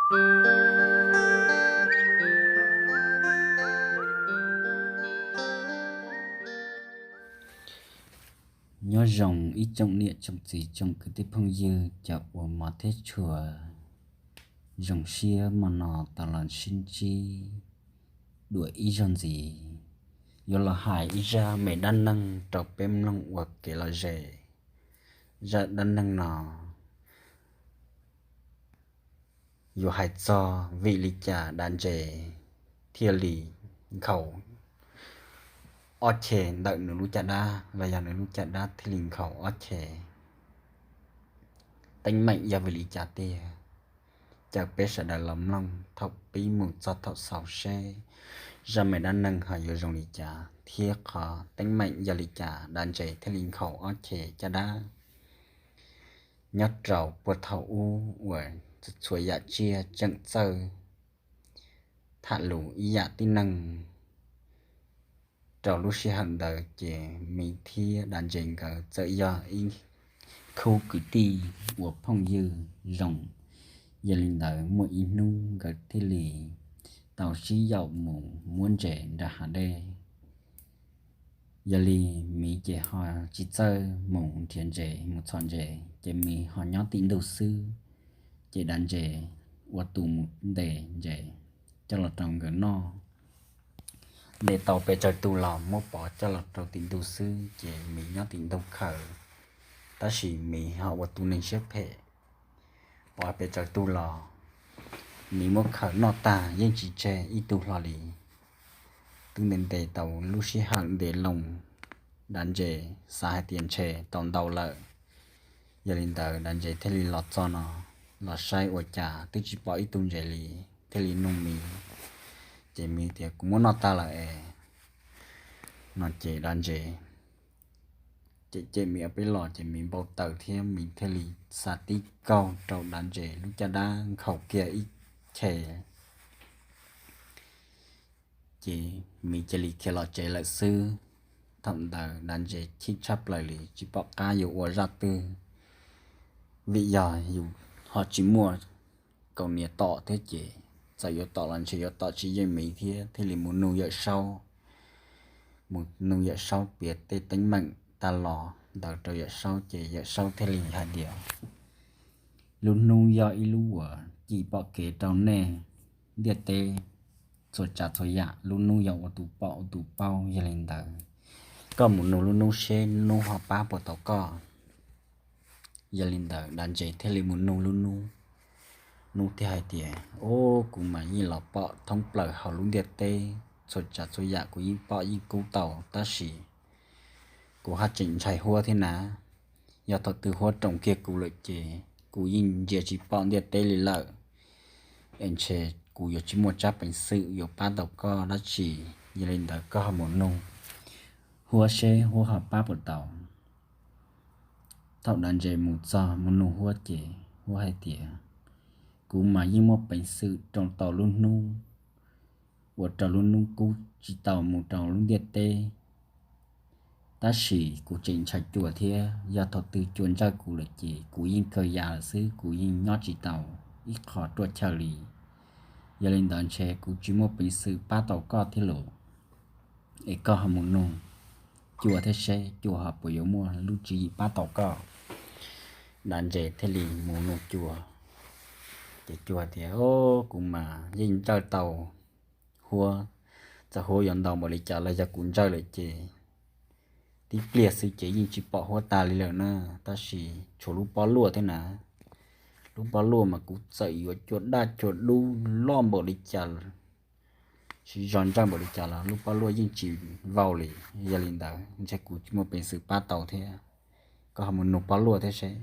Nyob zoo ib tsoom niam tsoom txiv tsoom kwv tij phooj ywg cov uas hmov thiab tshua, zoo siab hmo no tau los sib ntsib dua ib zaug ntxiv, yuav los hais ib zaj me dab neeg rau peb mloog ua kev lom zem. Zaj dab neeg no yuav hais txog vim li cas dav ntses thiaj li nkhaus ob che ntawm nws lub caj dab, los yog nws lub caj dab thiaj li nkhaus ob che. Teeb meem yog vim li cas tiag? Caw peb sawv daws los mloog thaum pib mus txog thaum xaus seb zaj me dab neeg ho yuav zoo li cas thiab qhov teeb meem yog li cas dav ntses thiaj li nkhaus ob che caj dab. Nyob rau puag thaum ub uas txhua yam tsiaj tseem txawj tham lus ib yam tib neeg, rau lub sij hawm ntawd ces miv thiab dav ntses nkawd txawm yog ib khub kwv tij uas phooj ywg zoo. Yog li ntawd muaj ib hnub nkawd thiaj li tau sib yaum mus muab ntses nram hav dej. Yog li miv ces ho tsis txawj mus nrhiav ntses mus txhom ntses, ces miv ho nyob tim ntug xwb, ces dav ntses ua tus mus ntes ntses coj los rau nkawd noj. Ntes tau pes tsawg tug los muab pov coj los rau tim ntug xwb, ces miv nyob tim ntug khaws, tab sis miv ho ua tus neeg siab phem, pov pes tsawg tug los miv muab khaws noj tag yeej tsis tseg ib tug hlo li. Twb ntes ntes tau lub sij hawm ntev loo, dav ntses xav hais tias ntshe tau ntau lawm. Yog li ntawd dav ntses thiaj li los txog no, los saib ua cas twb tsis pom ib tug ntses li, thiaj li nug miv. Ces miv tias kuv muab noj tag lawm es no ces dav ntses cem cem miv ob peb los ces miv npau taws thiab miv thiaj li xa tib kaug rau dav ntses lub caj dab nkhaus kiag ib che. Ces miv cia li khiav los tsev lawm xwb. Thaum ntawd dav ntses chim tshaj plaws li tsis pom qab yuav ua zaj twg, vim yog yus ho tsis muaj kaus hniav tom thiab ces txawm yuav tom los ntshe yuav tom tsis yeej miv thiab, thiaj li mus nug Yawm Saub. Mus nug Yawm Saub piav tej teeb meem tag los ntawd rau Yawm Saub ces Yawm Saub thiaj li hais tias, lub hnub yog ib lub uas cim pom kev rau nej ntiaj teb txhua tsav txhua yam, lub hnub yog ua tus pom ua tus paub. Yog li ntawd koj mus nug lub hnub seb hnub ho pab puas tau koj. Yog li ntawd dav ntses thiaj li mus nug lub hnub. Hnub thiaj hais tias, o, kuv mas yeej los pom thoob plaws hauv lub ntiaj teb, txhua tsav txhua yam kuv yeej pom yeej kub tau, tab sis kuv haj tseem ntshai huab thiab na. Yog thaum twg huab roos kiag kuv lawm ces kuv yeej ntsia tsis pom ntiaj teb li lawm, es ntshe kuv yuav tsis muaj tsab peev xwm yuav pab tau koj dab tsi. Yog li ntawd koj ho mus nug huab seb huab ho pab puas tau. Thaum dav ntses mus txog mus nug huab ces huab hais tias, kuv mas yeej muaj peev xwm roos tau lub hnub, ua rau lub hnub kub tsis tau mus rau lub ntiaj teb, tab sis kuv tseem ntshai cua thiab. Yog thaum twg cua ntsawj kuv lawm ces kuv yeej kawg ya lawm xwb, kuv yeej nyob tsis tau ib qho ruaj chaw li. Yog li ntawd ntshe kuv tsis muaj peev xwm pab tau koj thiab los, es koj ho mus nug cua thiab seb cua ho puas yuav muaj lub tswv yim pab tau koj. Dav ntses thiaj li mus nug cua, ces cua tias, o, kuv mas yeej ntsawj tau huab, txawm huab yuav ntau npaum li cas los yog kuv ntsawj lawm ces tib pliag xwb ces yeej tsis pom huab tag li lawm na, tab sis tshuav lub pob luaj thiab na. Lub pob luaj mas kuv txawm yuav cua daj cua dub loj npaum li cas, siv zog ntsawj npaum li cas los lub pob luaj yeej tsis vau li. Yog li ntawd ntshe kuv tsis muaj peev xwm pab tau thiab, koj ho mus nug pob luaj thiab seb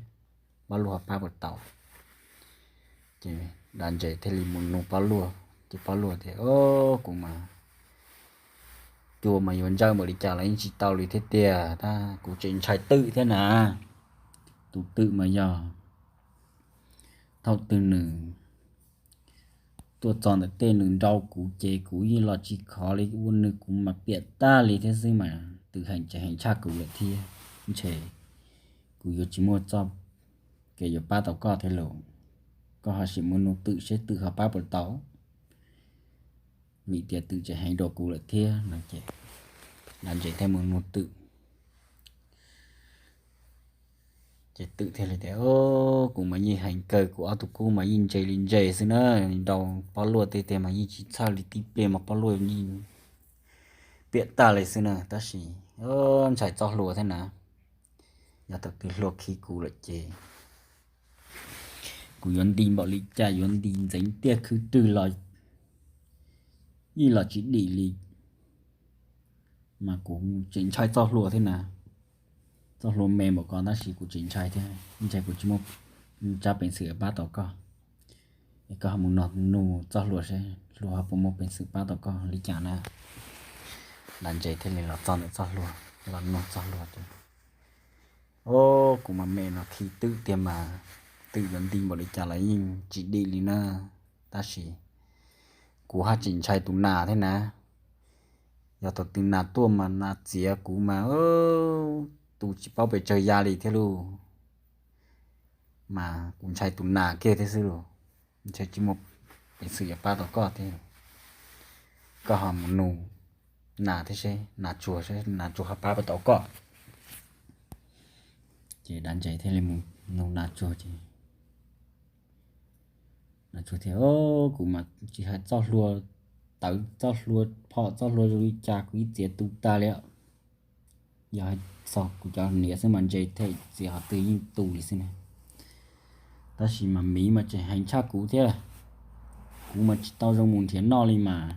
pob luaj ho pab puas tau. Ces dav ntses thiaj li mus nug pob luaj, ces pob luaj tias, o, kuv mas cua mas yuav ntsawj npaum li cas los yeej tsis tau li thiab tiag, tab kuv tseem ntshai twm thiab na. Tus twm mas yog thaum twg nws tuaj txog ntawm tej nws nrau kuv ces kuv yeej los tsis khov li, ua nws kuv mas piam tag li thiab xwb mas twm heev tseem heev tshaj kuv lawm thiab. Ntshe kuv yuav tsis muaj txoj kev yuav pab tau koj thiab los, koj ho sim mus nug Twm seb Twm ho pab puas tau, vim tias Twm tseem heev dua kuv lawm thiab no ces Dav Ntses thiaj mus nug Twm. Ces Twm thiaj li tias, Kuv mas yeej heev kawg, kuv ob tug kub mas yeej ntse li ntse xwb na, nrau pob luaj tej tiag mas yeej tsis txhawj li, tib pliag mas pob luaj yeej piam tag li xwb na, tab sis ntshai txoj hlua thiab na. Yog thaum twg hlua khi kuv lawm ces kuv yuav nti npaum li cas, yuav nti ntxeev tiaj khwb rwg los yeej los tsis dim li. Mas kuv tseem ntshai txoj hlua thiab na. Txoj hlua me npaum ko tab sis kuv tseem ntshai thiab, ntshai kuv tsis muaj tsab peev xwm pab tau koj. Es koj ho mus nug txoj hlua seb hlua ho puas muaj peev xwm pab tau koj li cas na. Dav Ntses thiaj li los txog ntawm txoj hlua, los nug txoj hlua tias, Au, kuv mas me no khi Twm tiag mas, Twm yuav nti npaum li cas los yeej tsis dim li na. Tab sis kuv haj tseem ntshai tus nas thiab na. Yog thaum twg nas tuaj mas nas txiav kuv mas tu tsis paub pes tsawg ya li thiab lauj. Mas kuv ntshai tus nas kiag thiab xwb lauj, ntshai tsis muaj peev xwm yuav pab tau koj thiab. Koj ho mus nug nas thiab seb nas tsuag, seb nas tsuag ho pab puas tau koj. Ces Dav Ntses thiaj li mus nug nas tsuag ces nas tsuag thiaj, Kuv mas tsis hais txoj hlua tawv, txoj hlua phom, txoj hlua zoo li cas kuv ib txiav tu tag li. Yog txog kuv cov niam xwb mas ntse thiab, txiav qhov twg yeej tu li xwb na. Tab sis mas miv mas tseem heev tshaj kuv thiab. Kuv mas tsis tau zoo mus nrhiav noj li mas.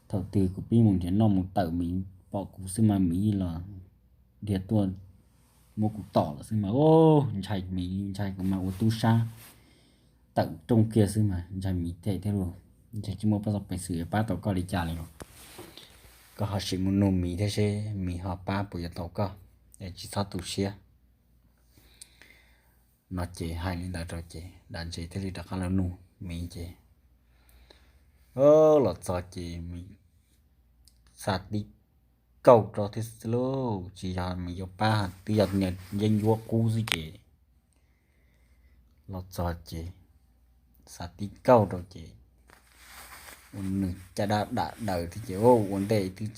Thaum twg kuv pib mus nrhiav noj mus tawm miv pom kuv xwb mas miv los dhia tuaj muab kuv tom lawm xwb mas, ntshai miv, ntshai kuv mas ua tub sab tawm rooj kiag xwb mas ntshai miv them thiab lauj. Ntshai tsis muaj peev xwm pab tau koj li cas li lauj. Koj ho sim mus nug miv thiab seb miv ho pab puas yuav tau koj, es tsis txhob tu siab. No ces hais li ntawd rau ces Dav Ntses thiaj li rov qab los nug miv ces los txog ces miv xa tib kaug rau thiab xwb lauj, tsis yog miv yuav pab, twb yog niag yeeb ncuab qub xwb ces los txog ces xa tib kaug rau ces ua nws caj dab dam daws thiab ces ua ntej twb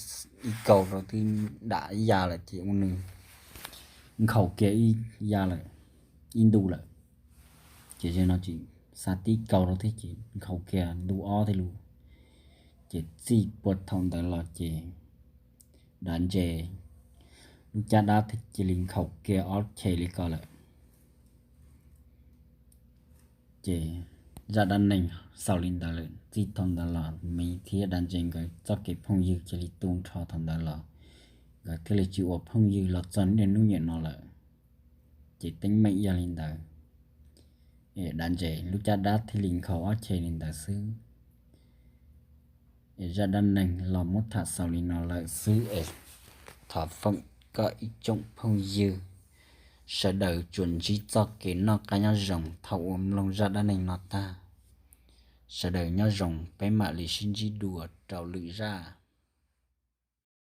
ib kaug rau twb dam ib ya lawm ces ua nws nkhaus kiag ib ya lawm, ib ntu lawm. Ces ze no tsis xa tib kaug rau thiab ces nkhaus kiag ntu ob thiab lauj. Ces txij puag thaum ntawd los ces Dav Ntses lub caj dab thiaj cia li nkhaus kiag ob che li ko lawm. Ces zaj dab neeg xaus li ntawd lawm, txij thaum ntawd los miv thiab Dav Ntses nkawd txoj kev phooj ywg cia li tu nrho thaum ntawd los, nkawd thiaj li tsis ua phooj ywg los txog niaj hnub niam no lawm. Ces teeb meem yog li ntawd, es Dav Ntses lub caj dab thiaj li nkhaus ob che li ntawd xwb. Es zaj dab neeg los muab tham xaus li no lawm xwb es thov foom koj ib tsoom phooj ywg sawv daws tsuas ntsib txoj kev noj qab nyob zoo thaum uas mloog zaj dab neeg no tag. Sawv daws nyob zoo, peb mam li sib ntsib dua rau lwm zaj.